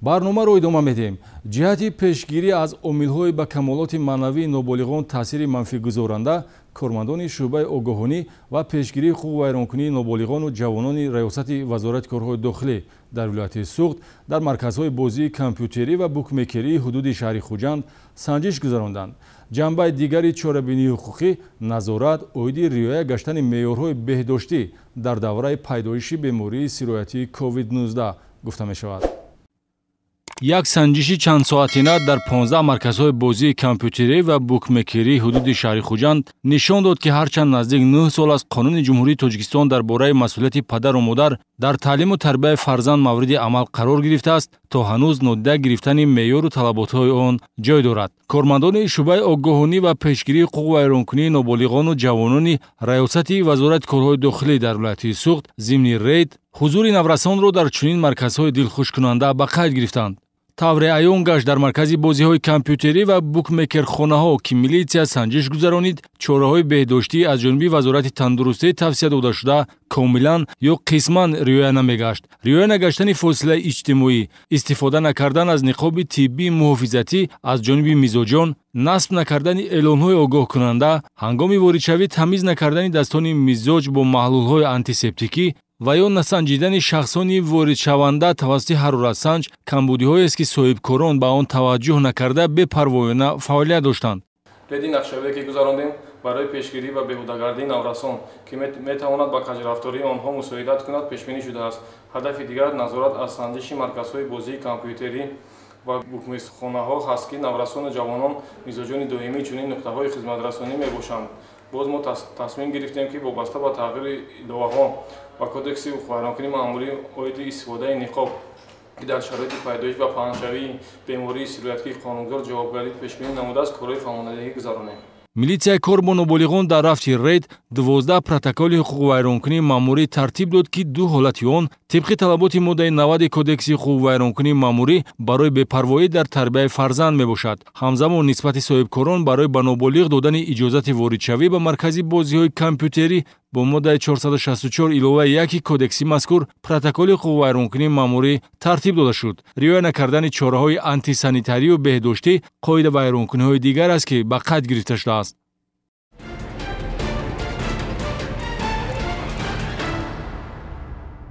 Барномаро идома медиҳем. Ҷиҳати пешгирӣ аз омилҳои ба камолоти маънавии ноболиғон таъсири манфигузоранда, кормандони шӯъбаи огоҳонӣ ва пешгирии ҳуқуқвайронкунии ноболиғону ҷавонони Раёсати Вазорати корҳои дохилӣ дар вилояти Суғд дар марказҳои бозии компютерӣ ва букмекерии ҳудуди шаҳри Хуҷанд санҷиш гузаронданд. Ҷанбаи дигари чорабинии ҳуқуқӣ назорат оиди риоя гаштани меъёрҳои беҳдоштӣ дар давраи пайдоиши бемории сироятии COVID-19 гуфта мешавад. Як санҷиши чандсоатина дар 15 марказҳои бозии компютерӣ ва букмекерии ҳудуди шаҳри Хуҷанд нишон дод, ки ҳарчанд наздик 9 сол аз Қонуни Ҷумҳурии Тоҷикистон дар бораи масъулияти падару модар дар таълиму тарбияи фарзанд мавриди амал қарор гирифтааст, то ҳанӯз нодида гирифтани меъёру талаботҳои он ҷой дорад. Кормандони шӯъбаи огоҳонӣ ва пешгирии ҳуқуқвайронкунии ноболиғону ҷавонони Раёсати Вазорати корҳои дохилӣ дар вилояти Суғд зимни рейд ҳузури наврасонро дар чунин марказҳои дилхушкунанда ба қайд гирифтанд. Тавре аён гашт, дар маркази бозиҳои компютерӣ ва букмекерхонаҳо, ки милитсия санҷиш гузаронид, чораҳои беҳдоштӣ аз ҷониби Вазорати тандурустӣ тавсия додашуда комилан ё қисман риоя намегашт. Риоя нагаштани фосилаи иҷтимоӣ, истифода накардан аз ниқоби тиббии муҳофизатӣ аз ҷониби мизоҷон, насб накардани эълонҳои огоҳкунанда, ҳангоми воридшавӣ тамиз накардани дастони мизоҷ бо маҳлулҳои антисептикӣ ва ё насанҷидани шахсони воридшаванда тавассути ҳароратсанҷ камбудиҳоест, ки соҳибкорон ба он таваҷҷӯҳ накарда, бепарвоёна фаъолият доштанд. Реди нақшавие, ки гузарондем, барои пешгирӣ ва беҳудагардии наврасон, ки метавонад ба кажрафтории онҳо мусоидат кунад, пешбинӣ шудааст. Ҳадафи дигар назорат аз санҷиши марказҳои бозии компютерӣ ва букмекерхонаҳо ҳаст, ки наврасону ҷавонон мизоҷони доимии чунин нуқтаҳои хизматрасонӣ мебошанд. Боз мо тасмим гирифтем, ки вобаста ба тағйири иловаҳо ба Кодекси ҳуқуқвайронкунии маъмурӣ оиди истифодаи ниқоб, ки дар шароити пайдоиш ва паҳншавии бемории сироятӣ қонунгузор ҷавобгарӣ пешбинӣ намудааст, корҳои фаҳмонадиҳӣ гузаронем. Милитсияи кор бо ноболиғон дар рафти рейд 12 протоколи ҳуқуқвайронкунии маъмурӣ тартиб дод, ки ду ҳолати он тибқи талаботи моддаи 90 Кодекси ҳуқуқвайронкунии маъмурӣ барои бепарвоӣ дар тарбияи фарзанд мебошад. Ҳамзамон нисбати соҳибкорон барои ба ноболиғ додани иҷозати воридшавӣ ба маркази бозиҳои компютерӣ бо моддаи 464 иловаи 1 кодекси мазкур протоколи ҳуқуқвайронкунии маъмурӣ тартиб дода шуд. Риоя накардани чораҳои антисанитарию беҳдоштӣ қоидавайронкуниҳои дигар аст, ки ба қайд гирифта шудааст.